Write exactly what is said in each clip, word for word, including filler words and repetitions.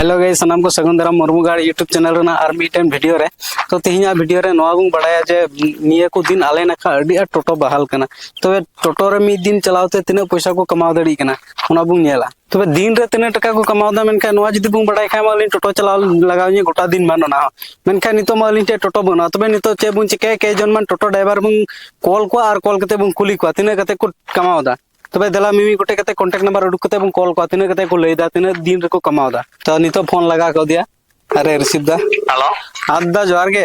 Hello guys, ᱥᱟᱱᱟᱢ ᱠᱚ ᱥᱟᱹᱜᱩᱱ ᱫᱟᱨᱟᱢ ᱢᱩᱨᱢᱩ ᱜᱟᱲ YouTube channel ᱨᱮᱱᱟᱜ ᱟᱨ ᱢᱤᱫᱴᱮᱱ video ᱨᱮ᱾ ᱛᱚ ᱛᱮᱦᱮᱧᱟᱜ video ᱨᱮ ᱱᱚᱣᱟ ᱵᱚᱱ ᱵᱟᱲᱟᱭᱟ ᱡᱮ ᱱᱤᱭᱟᱹ ᱠᱚ ᱫᱤᱱ ᱟᱞᱮ ᱱᱟᱠᱷᱟ ᱟᱹᱰᱤ ᱟᱸᱴ ᱴᱳᱴᱳ ᱵᱟᱦᱟᱞ ᱠᱟᱱᱟ᱾ ᱛᱚᱵᱮ ᱴᱳᱴᱳ ᱨᱮ ᱢᱤᱫ ᱫᱤᱱ ᱪᱟᱞᱟᱣ ᱛᱮ ᱛᱤᱱᱟᱹᱜ ᱯᱚᱭᱥᱟ ᱠᱚ ᱠᱟᱢᱟᱣ ᱫᱟᱲᱮᱭᱟᱜ ᱠᱟᱱᱟ, ᱚᱱᱟ ᱵᱚᱱ ᱧᱮᱞᱟ᱾ ᱛᱚᱵᱮ ᱫᱤᱱ ᱨᱮ ᱛᱤᱱᱟᱹᱜ ᱴᱟᱠᱟ ᱠᱚ ᱠᱟᱢᱟᱣ ᱮᱫᱟ, ᱢᱮᱱᱠᱷᱟᱱ ᱱᱚᱣᱟ ᱡᱩᱫᱤ ᱵᱚᱱ ᱵᱟᱲᱟᱭ ᱠᱷᱟᱡ ᱢᱟ ᱟᱹᱞᱤᱧ ᱴᱳᱴᱳ ᱪᱟᱞᱟᱣ ᱞᱟᱜᱟᱣ ᱤᱧᱟᱹ ᱜᱚᱴᱟ ᱫᱤᱱ ᱢᱟ ᱚᱱᱟ ᱦᱚᱸ᱾ ᱢᱮᱱᱠᱷᱟᱱ ᱱᱤᱛᱚᱜ ᱢᱟ ᱟᱹᱞᱤᱧ ᱴᱷᱮᱱ ᱴᱳᱴᱳ ᱵᱟᱹᱱᱩᱜᱼᱟ᱾ ᱛᱚᱵᱮ ᱱᱤᱛᱚᱜ ᱪᱮᱫ ᱵᱚᱱ ᱪᱤᱠᱟᱹᱭᱟ, ᱠᱮ ᱡᱚᱱ ᱢᱟᱱ ᱴᱳᱴᱳ ᱰᱨᱟᱭᱵᱷᱟᱨ ᱵᱚᱱ ᱠᱚᱞ ᱠᱚᱣᱟ ᱟᱨ ᱠᱚᱞ ᱠᱟᱛᱮ ᱵᱚᱱ ᱠᱩᱞᱤ ᱠᱚᱣᱟ ᱛᱤᱱᱟᱹᱜ ᱠᱟᱛᱮ ᱠᱚ ᱠᱟᱢᱟᱣ ᱮᱫᱟ᱾ ᱛᱚᱵᱮ ᱫᱮᱞᱟ ᱢᱤᱢᱤᱫ ᱜᱚᱴᱮᱡ ᱠᱟᱛᱮ contact number ᱩᱰᱩᱠ ᱠᱟᱛᱮ ᱵᱚᱱ ᱠᱚᱞ ᱠᱚᱣᱟ, ᱛᱤᱱᱟᱹᱜ ᱠᱟᱛᱮ ᱠᱚ ᱞᱟᱹᱭ ᱮᱫᱟ, ᱛᱤᱱᱟᱹᱜ ᱫᱤᱱ ᱨᱮᱠᱚ ᱠᱟᱢᱟᱣ ᱮᱫᱟ᱾ ᱛᱚ ᱱᱤᱛᱚᱜ ᱯᱷᱳᱱ ᱞᱟᱜᱟᱣ ᱠᱟᱣᱫᱮᱭᱟ, ᱟᱨᱮ receive ᱫᱟ᱾ ᱦᱮᱞᱳ᱾ ᱦᱟᱸ ᱫᱟ, ᱡᱚᱦᱟᱨ ᱜᱮ᱾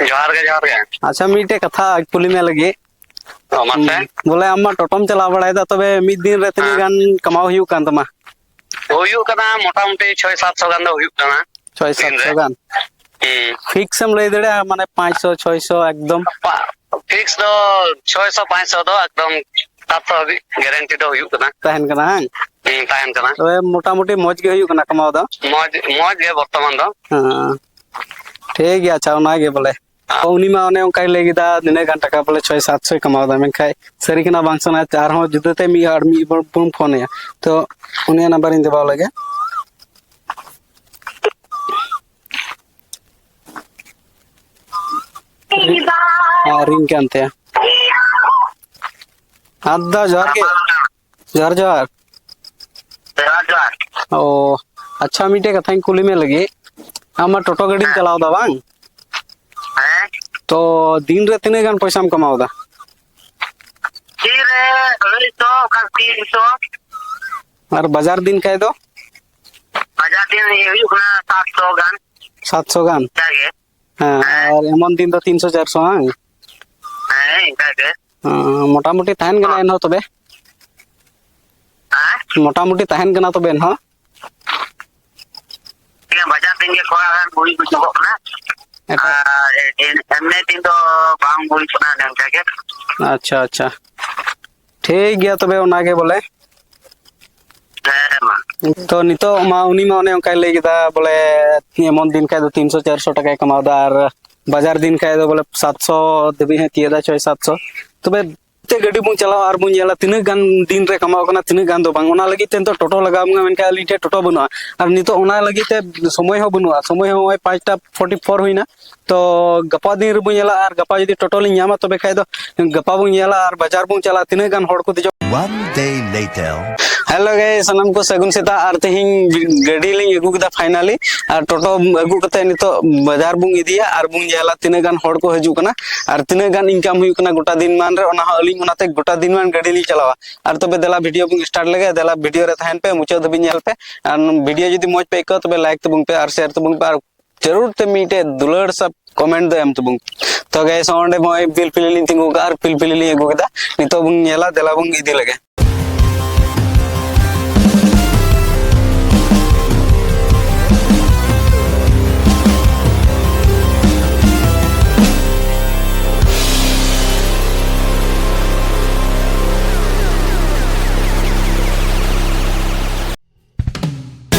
ᱡᱚᱦᱟᱨ ᱜᱮ, ᱡᱚᱦᱟᱨ ᱜᱮ᱾ ᱟᱪᱪᱷᱟ, ᱢᱤᱫᱴᱮᱡ ᱠᱟᱛᱷᱟ ᱠᱩᱞᱤ ᱢᱮ ᱞᱟᱹᱜᱤᱫ᱾ ᱚ, ᱢᱟᱥᱮ᱾ ᱵᱚᱞᱮ ᱟᱢ ᱢᱟ ᱴᱳᱴᱳᱢ ᱪᱟᱞᱟᱣ ᱵᱟᱲᱟᱭᱮᱫᱟ, ᱛᱚᱵᱮ ᱢᱤᱫ ᱫᱤᱱ ᱨᱮ ᱛᱤᱱᱟᱹᱜ ᱦᱮᱸ᱾ ᱜᱟᱱ ᱠᱟᱢᱟᱣ ᱦᱩᱭᱩᱜ ᱠᱟᱱ ᱛᱟᱢᱟ? ᱦᱩᱭᱩᱜ ᱠᱟᱱᱟ ᱢᱚᱴᱟᱢᱩᱴᱤ ᱪᱷᱚᱭ ᱥᱟᱛᱥᱚ ᱜᱟᱱ ᱫᱚ ᱦᱩᱭᱩᱜ ᱠᱟᱱᱟ᱾ ᱪᱷᱚᱭ ᱫᱤᱱ ᱨᱮ᱾ ᱥᱟᱛᱥᱚ ᱜᱟᱱ? ᱦᱩᱸ᱾ Fix ᱮᱢ ᱞᱟᱹᱭ ᱫᱟᱲᱮᱭᱟᱜᱼᱟ, ᱢᱟᱱᱮ ᱯᱟᱸᱪᱥᱚ, ᱪᱷᱚᱭᱥᱚ ᱮᱠᱫᱚᱢ? ᱯᱟ-, fix ᱫᱚ ᱪᱷᱚᱭᱥᱚ, ᱯᱟᱸᱪᱥᱚ ᱫᱚ ᱮᱠᱫᱚᱢ ᱥᱟᱛᱥᱚ ᱦᱟᱹᱵᱤᱡ guarantee ᱫᱚ ᱦᱩᱭᱩᱜ ᱠᱟᱱᱟ᱾ ᱛᱟᱦᱮᱱ ᱠᱟᱱᱟ, ᱦᱟᱝ? ᱦᱩᱸ, ᱛᱟᱦᱮᱱ ᱠᱟᱱᱟ᱾ ᱛᱚᱵᱮ ᱢᱚᱴᱟᱢᱩᱴᱤ ᱢᱚᱡᱽ ᱜᱮ ᱦᱩᱭᱩᱜ ᱠᱟᱱᱟ ᱠᱟᱢᱟᱣ ᱫᱚ? ᱢᱚᱡᱽ, ᱢᱚᱡᱽ ᱜᱮ ᱵᱚᱨᱛᱚᱢᱟᱱ ᱫᱚ᱾ ᱦᱮᱸ, ᱴᱷᱤᱠ ᱜᱮᱭᱟ᱾ ᱟᱪᱪᱷᱟ, ᱚᱱᱟᱜᱮ ᱵᱚᱞᱮ᱾ ᱦᱮᱸ᱾ ᱩᱱᱤ ᱢᱟ ᱚᱱᱮ ᱚᱱᱠᱟᱭ ᱞᱟᱹᱭ ᱠᱮᱫᱟ, ᱱᱤᱱᱟᱹᱜ ᱜᱟᱱ ᱴᱟᱠᱟ ᱵᱚᱞᱮ ᱪᱷᱚᱭ ᱥᱟᱛᱥᱚᱭ ᱠᱟᱢᱟᱣ ᱮᱫᱟ, ᱢᱮᱱᱠᱷᱟᱡ ᱥᱟᱹᱨᱤ ᱠᱟᱱᱟ ᱵᱟᱝ ᱥᱟᱱᱟ, ᱟᱨᱦᱚᱸ ᱡᱩᱫᱟᱹᱛᱮ ᱢᱤᱫ ᱦᱚᱲ, ᱢᱤᱫ ᱦᱚᱲ ᱵᱚᱱ ᱯᱷᱳᱱ ᱟᱭᱟ᱾ ᱛᱚ ᱩᱱᱤᱭᱟᱜ ᱱᱟᱢᱵᱟᱨᱤᱧ ᱫᱮᱵᱟᱣ ᱞᱮᱜᱮ᱾ ᱦᱮᱸ, ring ᱠᱟᱱ ᱛᱟᱭᱟ᱾ ᱦᱟᱸ ᱫᱟ, ᱡᱚᱦᱟᱨ ᱜᱮ᱾ ᱡᱚᱦᱟᱨ, ᱡᱚᱦᱟᱨ᱾ ᱡᱚᱦᱟᱨ, ᱡᱚᱦᱟᱨ᱾ ᱚ, ᱟᱪᱪᱷᱟ, ᱢᱤᱫᱴᱮᱡ ᱠᱟᱛᱷᱟᱧ ᱠᱩᱞᱤ ᱢᱮ ᱞᱟᱹᱜᱤᱫ᱾ ᱟᱢ ᱢᱟ ᱴᱳᱴᱳ ᱜᱟᱹᱰᱤᱢ ᱦᱮᱸ᱾ ᱪᱟᱞᱟᱣ ᱫᱟ, ᱵᱟᱝ? ᱦᱮᱸ᱾ ᱛᱚ, ᱫᱤᱱ ᱨᱮ ᱛᱤᱱᱟᱹᱜ ᱜᱟᱱ ᱯᱚᱭᱥᱟᱢ ᱠᱟᱢᱟᱣ ᱫᱟ? ᱫᱤᱱ ᱨᱮ ᱟᱹᱲᱟᱹᱭᱥᱚ, ᱚᱠᱟ ᱛᱤᱱᱥᱚ᱾ ᱟᱨ ᱵᱟᱡᱟᱨ ᱫᱤᱱ ᱠᱷᱟᱡ ᱫᱚ? ᱵᱟᱡᱟᱨ ᱫᱤᱱ ᱦᱩᱭᱩᱜ ᱠᱟᱱᱟ ᱥᱟᱛᱥᱚ ᱜᱟᱱ᱾ ᱥᱟᱛᱥᱚ ᱜᱟᱱ? ᱚᱱᱠᱟ ᱜᱮ᱾ ᱦᱮᱸ, ᱦᱮᱸ᱾ ᱟᱨ ᱮᱢᱚᱱ ᱫᱤᱱ ᱫᱚ ᱛᱤᱱᱥᱚ ᱪᱟᱨᱥᱚ, ᱵᱟᱝ? ᱦᱮᱸ, ᱤᱱᱠᱟ ᱜᱮ᱾ ᱦᱮᱸ, ᱢᱚᱴᱟᱢᱩᱴᱤ ᱛᱟᱦᱮᱱ ᱠᱟᱱᱟ ᱦᱚᱸ᱾ ᱮᱱᱦᱚᱸ ᱛᱚᱵᱮ? ᱦᱮᱸ? ᱢᱚᱴᱟᱢᱩᱴᱤ ᱛᱟᱦᱮᱱ ᱠᱟᱱᱟ ᱛᱚᱵᱮ ᱮᱱᱦᱚᱸ? ᱴᱷᱤᱠ ᱜᱮᱭᱟ, ᱵᱟᱡᱟᱨ ᱫᱤᱱ ᱜᱮ ᱛᱷᱚᱲᱟ ᱜᱟᱱ ᱦᱩᱭ ᱜᱚᱫᱚᱜ ᱠᱟᱱᱟ᱾ ᱮᱴᱟᱜ ᱟᱨ ᱮᱢᱱᱤ ᱫᱤᱱ ᱫᱚ ᱵᱟᱝ ᱦᱩᱭ ᱠᱟᱱᱟ ᱚᱱᱮ ᱚᱱᱠᱟ ᱜᱮ᱾ ᱟᱪᱪᱷᱟ, ᱟᱪᱪᱷᱟ᱾ ᱴᱷᱤᱠ ᱜᱮᱭᱟ ᱛᱚᱵᱮ, ᱚᱱᱟ ᱜᱮ ᱵᱚᱞᱮ᱾ ᱦᱮᱸ ᱢᱟ᱾ ᱛᱚ ᱱᱤᱛᱚᱜ ᱢᱟ ᱩᱱᱤ ᱢᱟ ᱚᱱᱮ ᱚᱱᱠᱟᱭ ᱞᱟᱹᱭ ᱠᱮᱫᱟ ᱵᱚᱞᱮ, ᱮᱢᱚᱱ ᱫᱤᱱ ᱠᱷᱟᱡ ᱫᱚ ᱛᱤᱱᱥᱚ ᱪᱟᱨᱥᱚ ᱴᱟᱠᱟᱭ ᱠᱟᱢᱟᱣ ᱮᱫᱟ, ᱟᱨ ᱵᱟᱡᱟᱨ ᱫᱤᱱ ᱠᱷᱟᱡ ᱫᱚ ᱵᱚᱞᱮ ᱥᱟᱛᱥᱚ ᱫᱷᱟᱹᱵᱤᱡ ᱦᱚᱸᱭ ᱛᱤᱭᱟᱹᱜ ᱮᱫᱟ, ᱪᱷᱚᱭ ᱥᱟᱛᱥᱚ᱾ ᱛᱚᱵᱮ ᱛᱮ ᱜᱟᱹᱰᱤ ᱵᱚᱱ ᱪᱟᱞᱟᱣᱟ ᱟᱨ ᱵᱚᱱ ᱧᱮᱞᱟ ᱛᱤᱱᱟᱹᱜ ᱜᱟᱱ ᱫᱤᱱ ᱨᱮ ᱠᱟᱢᱟᱣ ᱠᱟᱱᱟ, ᱛᱤᱱᱟᱹᱜ ᱜᱟᱱ ᱫᱚ ᱵᱟᱝ᱾ ᱚᱱᱟ ᱞᱟᱹᱜᱤᱫ ᱛᱮ ᱱᱤᱛᱚᱜ ᱴᱳᱴᱳ ᱞᱟᱜᱟᱣ ᱵᱚᱱᱟ, ᱢᱮᱱᱠᱷᱟᱱ ᱟᱹᱞᱤᱧ ᱴᱷᱮᱱ ᱴᱳᱴᱳ ᱵᱟᱹᱱᱩᱜᱼᱟ᱾ ᱟᱨ ᱱᱤᱛᱚᱜ ᱚᱱᱟ ᱞᱟᱹᱜᱤᱫ ᱛᱮ ᱥᱚᱢᱚᱭ ᱦᱚᱸ ᱵᱟᱹᱱᱩᱜᱼᱟ, ᱥᱚᱢᱚᱭ ᱦᱚᱸ ᱱᱚᱜᱼᱚᱭ ᱯᱟᱸᱪᱴᱟ ᱯᱷᱳᱨᱴᱤ ᱯᱷᱳᱨ ᱦᱩᱭᱱᱟ᱾ ᱛᱚ ᱜᱟᱯᱟ ᱫᱤᱱ ᱨᱮᱵᱚᱱ ᱧᱮᱞᱟ, ᱟᱨ ᱜᱟᱯᱟ ᱡᱩᱫᱤ ᱴᱳᱴᱳ ᱞᱤᱧ ᱧᱟᱢᱟ ᱛᱚᱵᱮ ᱠᱷᱟᱡ ᱫᱚ ᱜᱟᱯᱟ ᱵᱚᱱ ᱧᱮᱞᱟ ᱟᱨ ᱵᱟᱡᱟᱨ ᱵᱚᱱ ᱪᱟᱞᱟᱜᱼᱟ, ᱛᱤᱱᱟᱹᱜ ᱜᱟᱱ ᱦᱚᱲ ᱠᱚ ᱫᱮᱡᱚᱜ᱾ One day later. ᱦᱮᱞᱳ ᱜᱟᱭ, ᱥᱟᱱᱟᱢ ᱠᱚ ᱥᱟᱹᱜᱩᱱ ᱥᱮᱛᱟᱜ᱾ ᱟᱨ ᱛᱮᱦᱮᱧ ᱜᱟᱹᱰᱤ ᱞᱤᱧ ᱟᱹᱜᱩ ᱠᱮᱫᱟ ᱯᱷᱟᱭᱱᱟᱞᱤ, ᱟᱨ ᱴᱳᱴᱳ ᱟᱹᱜᱩ ᱠᱟᱛᱮ ᱱᱤᱛᱚᱜ ᱵᱟᱡᱟᱨ ᱵᱚᱱ ᱤᱫᱤᱭᱟ ᱟᱨ ᱵᱚᱱ ᱧᱮᱞᱟ ᱛᱤᱱᱟᱹᱜ ᱜᱟᱱ ᱦᱚᱲ ᱠᱚ ᱦᱤᱡᱩᱜ ᱠᱟᱱᱟ ᱟᱨ ᱛᱤᱱᱟᱹᱜ ᱜᱟᱱ ᱤᱱᱠᱟᱢ ᱦᱩᱭᱩᱜ ᱠᱟᱱᱟ ᱜᱚᱴᱟ ᱫᱤᱱ ᱢᱟᱱ ᱨᱮ, ᱚᱱᱟ ᱦᱚᱸ ᱟᱹᱞᱤᱧ ᱚᱱᱟᱛᱮ ᱜᱚᱴᱟ ᱫᱤᱱ ᱢᱟᱱ ᱜᱟᱹᱰᱤ ᱞᱤᱧ ᱪᱟᱞᱟᱣᱟ᱾ ᱟᱨ ᱛᱚᱵᱮ ᱫᱮᱞᱟ ᱵᱷᱤᱰᱤᱭᱳ ᱵᱚᱱ ᱥᱴᱟᱨᱴ ᱞᱮᱜᱮ, ᱫᱮᱞᱟ ᱵᱷᱤᱰᱤᱭᱳ ᱨᱮ ᱛᱟᱦᱮᱱ ᱯᱮ, ᱢᱩᱪᱟᱹᱫ ᱫᱷᱟᱹᱵᱤᱡ ᱧᱮᱞ ᱯᱮ᱾ ᱟᱨ ᱵᱷᱤᱰᱤᱭᱳ ᱡᱩᱫᱤ ᱢᱚᱡᱽ ᱯᱮ ᱟᱹᱭᱠᱟᱹᱣᱟ ᱛᱚᱵᱮ ᱞᱟᱭᱤᱠ ᱛᱟᱵᱚᱱ ᱯᱮ ᱟᱨ ᱥᱮᱭᱟᱨ ᱛᱟᱵᱚᱱ ᱯᱮ, ᱟᱨ ᱡᱟᱹᱨᱩᱲ ᱛᱮ ᱢᱤᱫᱴᱮᱡ ᱫᱩᱞᱟᱹᱲ ᱥᱟ ᱠᱚᱢᱮᱱᱴ ᱫᱚ ᱮᱢ ᱛᱟᱵᱚᱱ᱾ ᱛᱚ ᱜᱟᱭᱥ, ᱚᱸᱰᱮ ᱱᱚᱜᱼᱚᱭ ᱯᱤᱞᱯᱤᱞᱤ ᱞᱤᱧ ᱛᱤᱸᱜᱩ ᱠᱟᱜᱼᱟ ᱟᱨ ᱯᱤᱞᱯᱤᱞᱤ ᱞᱤᱧ ᱟᱹᱜᱩ ᱠᱮᱫᱟ᱾ ᱱᱤᱛᱚᱜ ᱵᱚᱱ ᱧᱮᱞᱟ, ᱫᱮᱞᱟ ᱵᱚᱱ ᱤᱫᱤ ᱞᱮᱜᱮ᱾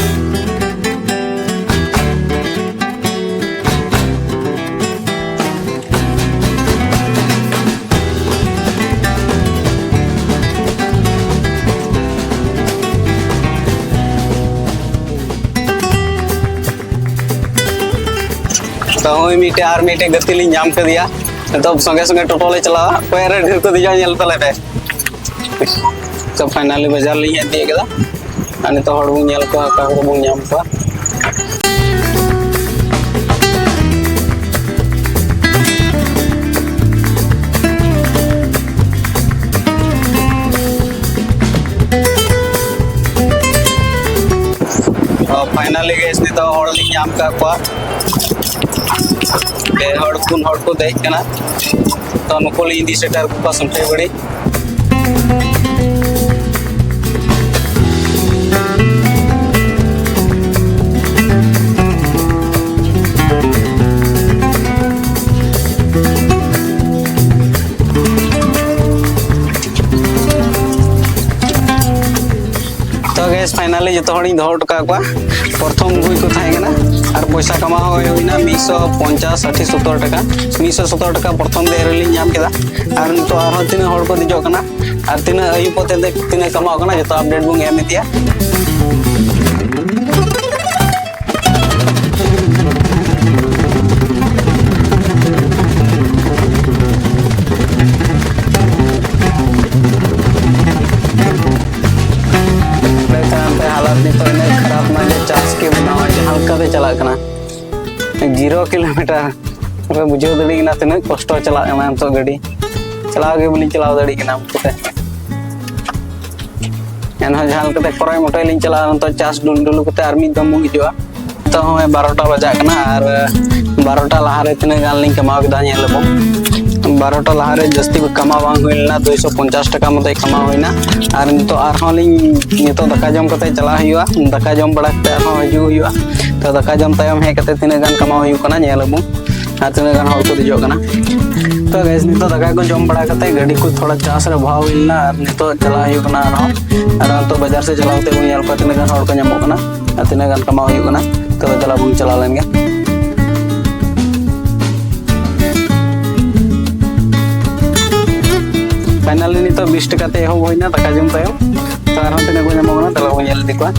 ᱛᱚ ᱦᱳᱭ, ᱢᱤᱫᱴᱮᱡ ᱟᱨ ᱢᱤᱫᱴᱮᱡ ᱜᱟᱛᱮ ᱞᱤᱧ ᱧᱟᱢ ᱠᱮᱫᱮᱭᱟ᱾ ᱱᱤᱛᱚᱜ ᱥᱚᱸᱜᱮ ᱥᱚᱸᱜᱮ ᱴᱳᱴᱳ ᱞᱮ ᱪᱟᱞᱟᱣᱟ, ᱚᱠᱚᱭ ᱨᱮ ᱰᱷᱮᱨ ᱠᱚ ᱫᱮᱡᱚᱜᱼᱟ ᱧᱮᱞ ᱛᱟᱞᱮ ᱯᱮ᱾ ᱛᱚ ᱯᱷᱟᱭᱱᱟᱞᱤ ᱵᱟᱡᱟᱨ ᱞᱤᱧ ᱦᱮᱡ ᱛᱤᱭᱳᱜ ᱠᱮᱫᱟ᱾ ᱟᱨ ᱱᱤᱛᱚᱜ ᱦᱚᱲ ᱵᱚᱱ ᱧᱮᱞ ᱠᱚᱣᱟ, ᱚᱠᱟ ᱠᱚᱨᱮ ᱵᱚᱱ ᱧᱟᱢ ᱠᱚᱣᱟ᱾ ᱛᱚ ᱯᱷᱟᱭᱱᱟᱞᱤ ᱜᱮᱥ ᱱᱤᱛᱚᱜ ᱦᱚᱲ ᱞᱤᱧ ᱧᱟᱢ ᱠᱟᱜ ᱠᱚᱣᱟ᱾ ᱯᱮ ᱦᱚᱲ ᱯᱩᱱ ᱦᱚᱲ ᱠᱚ ᱫᱮᱡ ᱠᱟᱱᱟ᱾ ᱛᱚ ᱱᱩᱠᱩ ᱞᱤᱧ ᱤᱫᱤ ᱥᱮᱴᱮᱨ ᱠᱚᱣᱟ ᱥᱩᱱᱴᱷᱟᱹᱭ ᱵᱟᱹᱲᱤ᱾ ᱛᱚ Finally ᱡᱚᱛᱚ ᱦᱚᱲᱤᱧ ᱫᱚᱦᱚ ᱦᱚᱴᱚ ᱠᱟᱜ ᱠᱚᱣᱟ᱾ ᱯᱨᱚᱛᱷᱚᱢ ᱜᱩᱡ ᱠᱚ ᱛᱟᱦᱮᱸ ᱠᱟᱱᱟ ᱟᱨ ᱯᱚᱭᱥᱟ ᱠᱟᱢᱟᱣ ᱦᱩᱭ ᱦᱩᱭᱱᱟ ᱢᱤᱫ ᱥᱚ ᱯᱚᱧᱪᱟᱥ, ᱥᱟᱴᱷᱤ, ᱥᱚᱛᱛᱚᱨ ᱴᱟᱠᱟ᱾ ᱢᱤᱫ ᱥᱚ ᱥᱚᱛᱛᱚᱨ ᱴᱟᱠᱟ ᱯᱨᱚᱛᱷᱚᱢ ᱫᱮᱡ ᱨᱮᱞᱤᱧ ᱧᱟᱢ ᱠᱮᱫᱟ᱾ ᱟᱨ ᱱᱤᱛᱚᱜ ᱟᱨᱦᱚᱸ ᱛᱤᱱᱟᱹᱜ ᱦᱚᱲ ᱠᱚ ᱫᱮᱡᱚᱜ ᱠᱟᱱᱟ ᱟᱨ ᱛᱤᱱᱟᱹᱜ ᱟᱹᱭᱩᱵ ᱠᱚᱛᱮ ᱛᱤᱱᱟᱹᱜ ᱠᱟᱢᱟᱣ ᱠᱟᱱᱟ, ᱡᱚᱛᱚ update ᱵᱚᱱ ᱮᱢ ᱤᱫᱤᱭᱟ᱾ ᱢᱮᱱᱠᱷᱟᱱ ᱦᱟᱞᱚᱛ ᱱᱤᱛᱚᱜ ᱤᱱᱟᱹᱜ ᱠᱷᱟᱨᱟᱯ ᱱᱟ ᱡᱮ ᱪᱟᱥ ᱜᱮ ᱵᱮᱱᱟᱣᱟ, ᱡᱟᱦᱟᱸ ᱞᱮᱠᱟ ᱛᱮ ᱪᱟᱞᱟᱜ ᱠᱟᱱᱟ᱾ ᱡᱤᱨᱳ ᱠᱤᱞᱳᱢᱤᱴᱟᱨ ᱨᱮ ᱵᱩᱡᱷᱟᱹᱣ ᱫᱟᱲᱮᱭᱟᱜ ᱠᱟᱱᱟ ᱛᱤᱱᱟᱹᱜ ᱠᱚᱥᱴᱚ ᱪᱟᱞᱟᱜ ᱠᱟᱱᱟ ᱱᱤᱛᱚᱜ ᱜᱟᱹᱰᱤ᱾ ᱪᱟᱞᱟᱣ ᱜᱮ ᱵᱟᱹᱞᱤᱧ ᱪᱟᱞᱟᱣ ᱫᱟᱲᱮᱭᱟᱜ ᱠᱟᱱᱟ ᱩᱱᱠᱩ ᱛᱮ᱾ ᱮᱱᱦᱚᱸ ᱡᱟᱦᱟᱸ ᱞᱮᱠᱟᱛᱮ ᱠᱚᱨᱚᱭ ᱢᱚᱴᱚᱭ ᱞᱤᱧ ᱪᱟᱞᱟᱜᱼᱟ, ᱱᱤᱛᱚᱜ ᱪᱟᱥ ᱰᱩᱞ ᱰᱩᱞᱩ ᱠᱟᱛᱮ ᱟᱨ ᱢᱤᱫ ᱫᱚᱢ ᱵᱚᱱ ᱦᱤᱡᱩᱜᱼᱟ᱾ ᱱᱤᱛᱚᱜ ᱦᱚᱸ ᱵᱟᱨᱚᱴᱟ ᱵᱟᱡᱟᱜ ᱠᱟᱱᱟ ᱟᱨ ᱵᱟᱨᱚᱴᱟ ᱞᱟᱦᱟᱨᱮ ᱛᱤᱱᱟᱹᱜ ᱜᱟᱱ ᱞᱤᱧ ᱠᱟᱢᱟᱣ ᱠᱮᱫᱟ ᱧᱮᱞ ᱟᱵᱚᱱ᱾ ᱵᱟᱨᱚᱴᱟ ᱞᱟᱦᱟᱨᱮ ᱡᱟᱹᱥᱛᱤ ᱠᱟᱢᱟᱣ ᱵᱟᱝ ᱦᱩᱭ ᱞᱮᱱᱟ, ᱫᱩᱭᱥᱚ ᱯᱚᱧᱪᱟᱥ ᱴᱟᱠᱟ ᱢᱚᱛᱚᱡ ᱠᱟᱢᱟᱣ ᱦᱩᱭᱱᱟ᱾ ᱟᱨ ᱱᱤᱛᱚᱜ ᱟᱨᱦᱚᱸ ᱞᱤᱧ, ᱱᱤᱛᱚᱜ ᱫᱟᱠᱟ ᱡᱚᱢ ᱠᱟᱛᱮ ᱪᱟᱞᱟᱜ ᱦᱩᱭᱩᱜᱼᱟ, ᱫᱟᱠᱟ ᱡᱚᱢ ᱵᱟᱲᱟ ᱠᱟᱛᱮ ᱟᱨᱦᱚᱸ ᱦᱤᱡᱩᱜ ᱦᱩᱭᱩᱜᱼᱟ᱾ ᱛᱚ ᱫᱟᱠᱟ ᱡᱚᱢ ᱛᱟᱭᱚᱢ ᱦᱮᱡ ᱠᱟᱛᱮ ᱛᱤᱱᱟᱹᱜ ᱜᱟᱱ ᱠᱟᱢᱟᱣ ᱦᱩᱭᱩᱜ ᱠᱟᱱᱟ ᱧᱮᱞ ᱟᱵᱚᱱ᱾ ᱟᱨ ᱛᱤᱱᱟᱹᱜ ᱜᱟᱱ ᱦᱚᱲ ᱠᱚ ᱫᱮᱡᱚᱜ ᱠᱟᱱᱟ᱾ ᱛᱚ guys, ᱱᱤᱛᱚᱜ ᱫᱟᱠᱟ ᱠᱚ ᱡᱚᱢ ᱵᱟᱲᱟ ᱠᱟᱛᱮ ᱜᱟᱹᱰᱤ ᱠᱚ ᱛᱷᱚᱲᱟ ᱪᱟᱨᱡᱽ ᱨᱮ ᱵᱚᱦᱟᱣ ᱦᱩᱭ ᱞᱮᱱᱟ ᱟᱨ ᱱᱤᱛᱚᱜ ᱪᱟᱞᱟᱜ ᱦᱩᱭᱩᱜ ᱠᱟᱱᱟ ᱟᱨᱦᱚᱸ᱾ ᱟᱨ ᱱᱤᱛᱚᱜ ᱵᱟᱡᱟᱨ ᱥᱮᱫ ᱪᱟᱞᱟᱣ ᱠᱟᱛᱮ ᱵᱚᱱ ᱧᱮᱞ ᱠᱚᱣᱟ ᱛᱤᱱᱟᱹᱜ ᱜᱟᱱ ᱦᱚᱲ ᱠᱚ ᱧᱟᱢᱚᱜ ᱠᱟᱱᱟ ᱟᱨ ᱛᱤᱱᱟᱹᱜ ᱜᱟᱱ ᱠᱟᱢᱟᱣ ᱦᱩᱭᱩᱜ ᱠᱟᱱᱟ᱾ ᱛᱚᱵᱮ ᱫᱮᱞᱟ ᱵᱚᱱ ᱪᱟᱞᱟᱣ ᱞᱮᱱ ᱜᱮ᱾ Finally ᱱᱤᱛᱚᱜ ᱵᱤᱥ ᱴᱟᱠᱟ ᱛᱮ ᱮᱦᱚᱵ ᱦᱩᱭᱱᱟ ᱫᱟᱠᱟ ᱡᱚᱢ ᱛᱟᱭᱚᱢ᱾ ᱛᱚ ᱟᱨᱦᱚᱸ ᱛᱤᱱᱟᱹᱜ ᱠᱚ ᱧᱟᱢᱚᱜ ᱠᱟᱱᱟ ᱫᱮᱞᱟ ᱵᱚᱱ ᱧᱮᱞ ᱤᱫᱤ ᱠᱚᱣᱟ᱾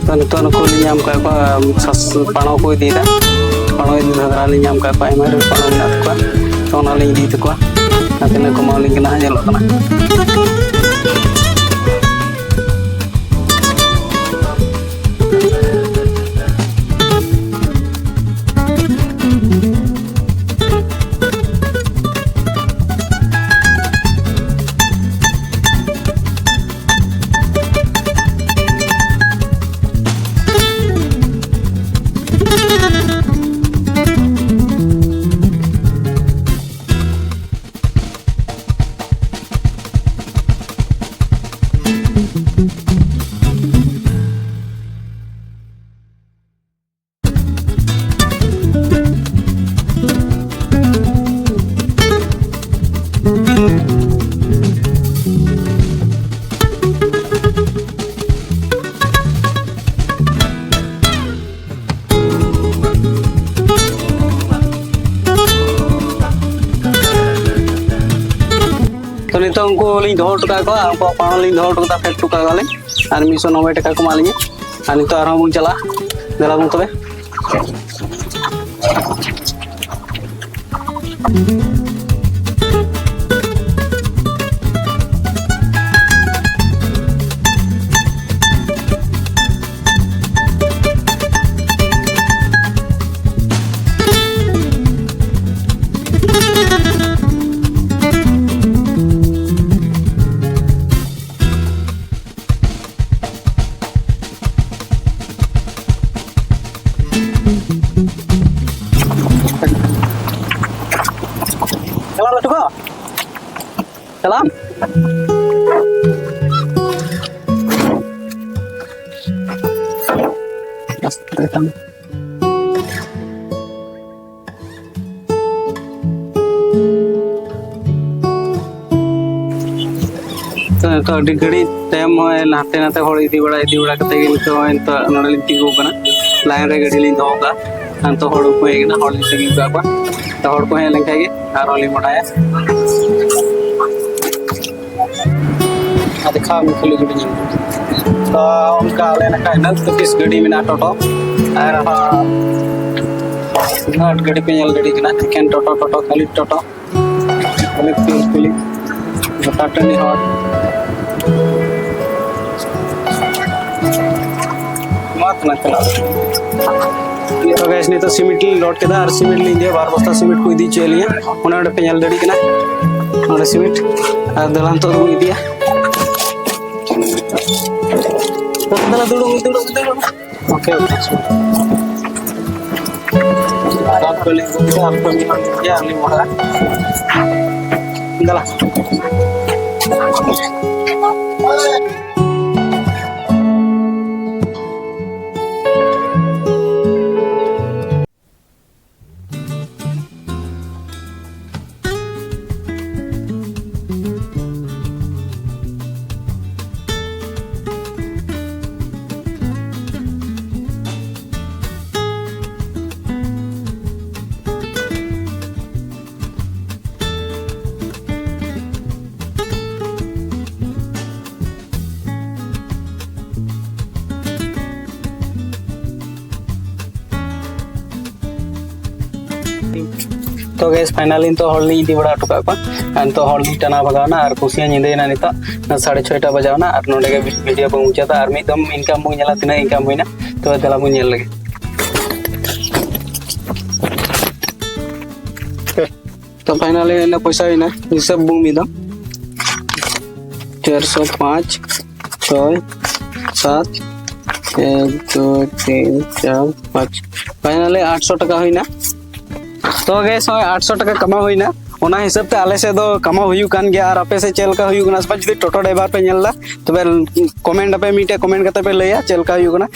ᱛᱚ ᱱᱤᱛᱚᱜ ᱱᱩᱠᱩ ᱞᱤᱧ ᱧᱟᱢ ᱠᱟᱜ ᱠᱚᱣᱟ, ᱥᱟᱥ-, ᱯᱟᱲᱚ ᱠᱚ ᱤᱫᱤᱭᱮᱫᱟ᱾ ᱯᱟᱲᱚ ᱤᱫᱤ ᱫᱷᱟᱨᱟ ᱞᱤᱧ ᱧᱟᱢ ᱠᱟᱜ ᱠᱚᱣᱟ, ᱟᱭᱢᱟ ᱰᱷᱮᱨ ᱯᱟᱲᱚ ᱢᱮᱱᱟᱜ ᱛᱟᱠᱚᱣᱟ᱾ ᱛᱚ ᱚᱱᱟ ᱞᱤᱧ ᱤᱫᱤ ᱛᱟᱠᱚᱣᱟ᱾ ᱟᱨ ᱛᱤᱱᱟᱹᱜ ᱠᱚ ᱮᱢᱟᱣᱟᱞᱤᱧ ᱠᱟᱱᱟ ᱦᱟᱸᱜ ᱧᱮᱞᱚᱜ ᱠᱟᱱᱟ᱾ ᱩᱱᱠᱩ ᱞᱤᱧ ᱫᱚᱦᱚ ᱦᱚᱴᱚ ᱠᱟᱜ ᱠᱚᱣᱟ, ᱩᱱᱠᱩᱣᱟᱜ ᱯᱟᱣᱱᱟ ᱞᱤᱧ ᱫᱚᱦᱚ ᱦᱚᱴᱚ ᱠᱟᱫᱟ, ᱯᱷᱮᱰ ᱦᱚᱴᱚ ᱠᱟᱜ ᱠᱚᱣᱟᱞᱤᱧ᱾ ᱟᱨ ᱢᱤᱫᱥᱚ ᱱᱚᱵᱵᱳᱭ ᱴᱟᱠᱟ ᱠᱚ ᱮᱢᱟᱜ ᱞᱤᱧᱟ᱾ ᱟᱨ ᱱᱤᱛᱚᱜ ᱟᱨᱦᱚᱸ ᱵᱚᱱ ᱪᱟᱞᱟᱜᱼᱟ, ᱫᱮᱞᱟ ᱵᱚᱱ ᱛᱚᱵᱮ᱾ ᱪᱟᱞᱟᱜ ᱞᱟᱹᱴᱩ ᱠᱚ? ᱪᱟᱞᱟᱜ? ᱟᱥᱛᱮ ᱠᱷᱟᱱ᱾ ᱛᱚ, ᱱᱤᱛᱚᱜ ᱟᱹᱰᱤ ᱜᱷᱟᱹᱲᱤᱡ ᱛᱟᱭᱚᱢ ᱱᱚᱜᱼᱚᱭ ᱦᱟᱱᱛᱮ ᱱᱟᱛᱮ ᱦᱚᱲ ᱤᱫᱤ ᱵᱟᱲᱟ, ᱤᱫᱤ ᱵᱟᱲᱟ ᱠᱟᱛᱮ ᱜᱮ ᱱᱤᱛᱚᱜ ᱱᱚᱜᱼᱚᱭ ᱱᱤᱛᱚᱜ ᱱᱚᱰᱮ ᱞᱤᱧ ᱛᱤᱸᱜᱩ ᱟᱠᱟᱱᱟ᱾ ᱞᱟᱭᱤᱱ ᱨᱮ ᱜᱟᱹᱰᱤ ᱞᱤᱧ ᱫᱚᱦᱚ ᱠᱟᱜᱼᱟ᱾ ᱟᱨ ᱱᱤᱛᱚᱜ ᱦᱚᱲ ᱠᱚ ᱦᱮᱡ ᱮᱱᱟ, ᱦᱚᱲ ᱞᱤᱧ ᱛᱤᱸᱜᱩ ᱠᱟᱜ ᱠᱚᱣᱟ᱾ ᱛᱚ, ᱦᱚᱲ ᱠᱚ ᱦᱮᱡ ᱞᱮᱱᱠᱷᱟᱡ ᱜᱮ ᱟᱨᱦᱚᱸ ᱞᱤᱧ ᱵᱟᱰᱟᱭᱟ᱾ ᱟᱨ ᱫᱮᱠᱷᱟᱣ ᱢᱮ ᱠᱷᱟᱹᱞᱤ ᱜᱟᱹᱰᱤ ᱧᱮᱞ᱾ ᱛᱚ, ᱚᱱᱠᱟ ᱟᱞᱮ ᱱᱟᱠᱷᱟ ᱤᱱᱟᱹᱜ ᱛᱟᱹᱯᱤᱥ ᱜᱟᱹᱰᱤ ᱢᱮᱱᱟᱜᱼᱟ, ᱴᱳᱴᱳ᱾ ᱟᱨ ᱦᱚᱸ ᱩᱱᱟᱹᱜ ᱜᱟᱹᱰᱤ ᱯᱮ ᱧᱮᱞ ᱜᱟᱹᱰᱤ ᱠᱟᱱᱟ, ᱮᱠᱮᱱ ᱴᱳᱴᱳ, ᱴᱳᱴᱳ, ᱠᱷᱟᱹᱞᱤ ᱴᱳᱴᱳ᱾ ᱠᱷᱟᱹᱞᱤ ᱯᱤᱞ ᱯᱤᱞᱤ, ᱜᱚᱴᱟ ᱴᱟᱺᱰᱤ ᱦᱚᱲ᱾ ᱢᱟ ᱛᱟᱦᱞᱮ ᱪᱟᱞᱟᱜ᱾ ᱛᱚ guys, ᱱᱤᱛᱚᱜ ᱥᱤᱢᱮᱱᱴ ᱞᱤᱧ ᱞᱳᱰ ᱠᱮᱫᱟ ᱟᱨ ᱥᱤᱢᱮᱱᱴ ᱞᱤᱧ ᱤᱫᱤᱭᱟ, ᱵᱟᱨ ᱵᱚᱥᱛᱟ ᱥᱤᱢᱮᱱᱴ ᱠᱚ ᱤᱫᱤ ᱦᱚᱪᱚᱭᱮᱫ ᱞᱤᱧᱟ᱾ ᱚᱱᱟ ᱚᱸᱰᱮ ᱯᱮ ᱧᱮᱞ ᱫᱟᱲᱮᱭᱟᱜ ᱠᱟᱱᱟ, ᱚᱸᱰᱮ ᱥᱤᱢᱮᱱᱴ᱾ ᱟᱨ ᱫᱮᱞᱟ ᱱᱤᱛᱚᱜ ᱫᱚᱵᱚᱱ ᱤᱫᱤᱭᱟ᱾ ᱫᱮᱞᱟ ᱫᱩᱲᱩᱵ, ᱫᱩᱲᱩᱵ, ᱫᱩᱲᱩᱵ᱾ OK, OK. ᱫᱮᱞᱟ᱾ ᱛᱚ ᱜᱮᱥ, ᱯᱷᱟᱭᱱᱟᱞᱤ ᱱᱤᱛᱚᱜ ᱦᱚᱲ ᱞᱤᱧ ᱤᱫᱤ ᱵᱟᱲᱟ ᱦᱚᱴᱚ ᱠᱟᱜ ᱠᱚᱣᱟ᱾ ᱟᱨ ᱱᱤᱛᱚᱜ ᱦᱚᱲ ᱞᱤᱧ ᱴᱟᱱᱟᱣ ᱵᱷᱟᱜᱟᱣ ᱮᱱᱟ ᱟᱨ ᱠᱩᱥᱤᱭᱟᱜ ᱧᱤᱫᱟᱹᱭᱮᱱᱟ ᱱᱤᱛᱚᱜ᱾ ᱥᱟᱲᱮ ᱪᱷᱚᱭᱴᱟ ᱵᱟᱡᱟᱣ ᱮᱱᱟ ᱟᱨ ᱱᱚᱰᱮ ᱜᱮ ᱵᱷᱤᱰᱤᱭᱳ ᱵᱚᱱ ᱢᱩᱪᱟᱹᱫᱟ᱾ ᱟᱨ ᱢᱤᱫ ᱫᱚᱢ ᱤᱱᱠᱟᱢ ᱵᱚᱱ ᱧᱮᱞᱟ ᱛᱤᱱᱟᱹᱜ ᱤᱱᱠᱟᱢ ᱦᱩᱭᱱᱟ᱾ ᱛᱚᱵᱮ ᱫᱮᱞᱟ ᱵᱚᱱ ᱧᱮᱞ ᱞᱮᱜᱮ᱾ ᱛᱚ ᱯᱷᱟᱭᱱᱟᱞᱤ ᱤᱱᱟᱹ ᱯᱚᱭᱥᱟ ᱦᱩᱭᱱᱟ, ᱦᱤᱥᱟᱹᱵ ᱵᱚᱱ ᱢᱤᱫ ᱫᱚᱢ᱾ ᱪᱟᱨᱥᱚ ᱯᱟᱸᱪ, ᱪᱷᱚᱭ, ᱥᱟᱛ, ᱮᱠ, ᱫᱩᱭ, ᱛᱤᱱ, ᱪᱟᱨ, ᱯᱟᱸᱪ᱾ ᱯᱷᱟᱭᱱᱟᱞᱤ ᱟᱴᱥᱚ ᱴᱟᱠᱟ ᱦᱩᱭᱱᱟ᱾ ᱛᱚ ᱜᱮᱥ, ᱱᱚᱜᱼᱚᱭ ᱟᱴᱥᱚ ᱴᱟᱠᱟ ᱠᱟᱢᱟᱣ ᱦᱩᱭᱱᱟ᱾ ᱚᱱᱟ ᱦᱤᱥᱟᱹᱵ ᱛᱮ ᱟᱞᱮ ᱥᱮᱫ ᱫᱚ ᱠᱟᱢᱟᱣ ᱦᱩᱭᱩᱜ ᱠᱟᱱ ᱜᱮᱭᱟ᱾ ᱟᱨ ᱟᱯᱮ ᱥᱮᱫ ᱪᱮᱫ ᱞᱮᱠᱟ ᱦᱩᱭᱩᱜ ᱠᱟᱱᱟ ᱥᱮ ᱵᱟᱝ, ᱡᱩᱫᱤ ᱴᱳᱴᱳ ᱰᱨᱟᱭᱵᱷᱟᱨ ᱯᱮ ᱧᱮᱞ ᱮᱫᱟ, ᱛᱚᱵᱮ ᱠᱚᱢᱮᱱᱴ ᱟᱯᱮ, ᱢᱤᱫᱴᱮᱡ ᱠᱚᱢᱮᱱᱴ ᱠᱟᱛᱮ ᱯᱮ ᱞᱟᱹᱭᱟ ᱪᱮᱫ ᱞᱮᱠᱟ ᱦᱩᱭᱩᱜ ᱠᱟᱱᱟ᱾